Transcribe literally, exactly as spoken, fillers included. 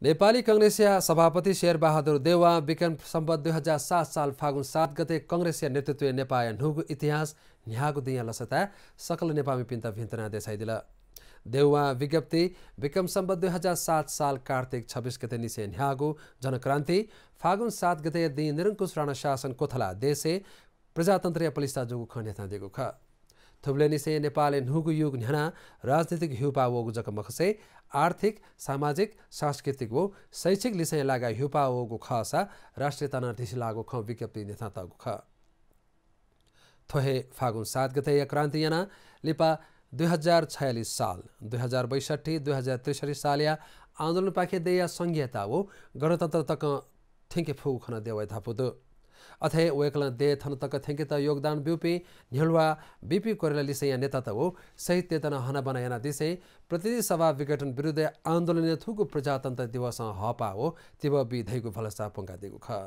नेपाली कंग्रेसया सभापति शेरबहादुर देउवां विक्रम सम्बत दुई हजार सात साल फागुन सात गते कंग्रेसया नेतृत्वय् नेपाःया न्हूगु इतिहास न्ह्याःगु दिंया लसताय् सकल नेपाःमिपिन्त भिन्तुना देछाइदिल। देउवां विज्ञप्ति विक्रम सम्बत दुई हजार सात साल कार्तिक छब्बिस गते निसें न्ह्याःगु जनक्रान्ति फागुन सात गते दिं निरंकुश राणा शासन कोथला देशय् प्रजातन्त्रया पलिस्था जूगु खँ न्ह्यथनादीगु खः। थुबलय् निसें नेपालय् न्हूगु युग न्ह्यानाः राजनीतिक ह्यूपाः वःगु जक मखुसें आर्थिक, सामाजिक, सांस्कृतिक व शैक्षिक लिसें लागाः ह्यूपाः वःगु खःसा राष्ट्रियता नं धिसिलाःगु खँ विज्ञप्तिइ न्ह्यथनातःगु खः। थ्व हे फागुन सात गतेया क्रान्ति यानाः लिपा दुई हजार छयालिस साल, दुई हजार बैसट्ठी, दुई हजार त्रिसट्ठी सालया आन्दोलनपाखें देय्‌या संघीयता व गणतन्त्र तकं थ्यंके फुगु खँ देउवाया धापू दु। अथे वय्‌कलं देय् थन तक थ्यंकेत योगदान ब्यूपिं न्ह्यलुवा बीपी कोइराला लिसेंया नेतात व शहीदतय्‌त नं हनाबना यानादिसें प्रतिनिधि सभा विघटन विरुद्धया आन्दोलनय् थुगु प्रजातन्त्र दिवसं हःपाः व तिबः बी धइगु भलसा प्वंकादीगु खः।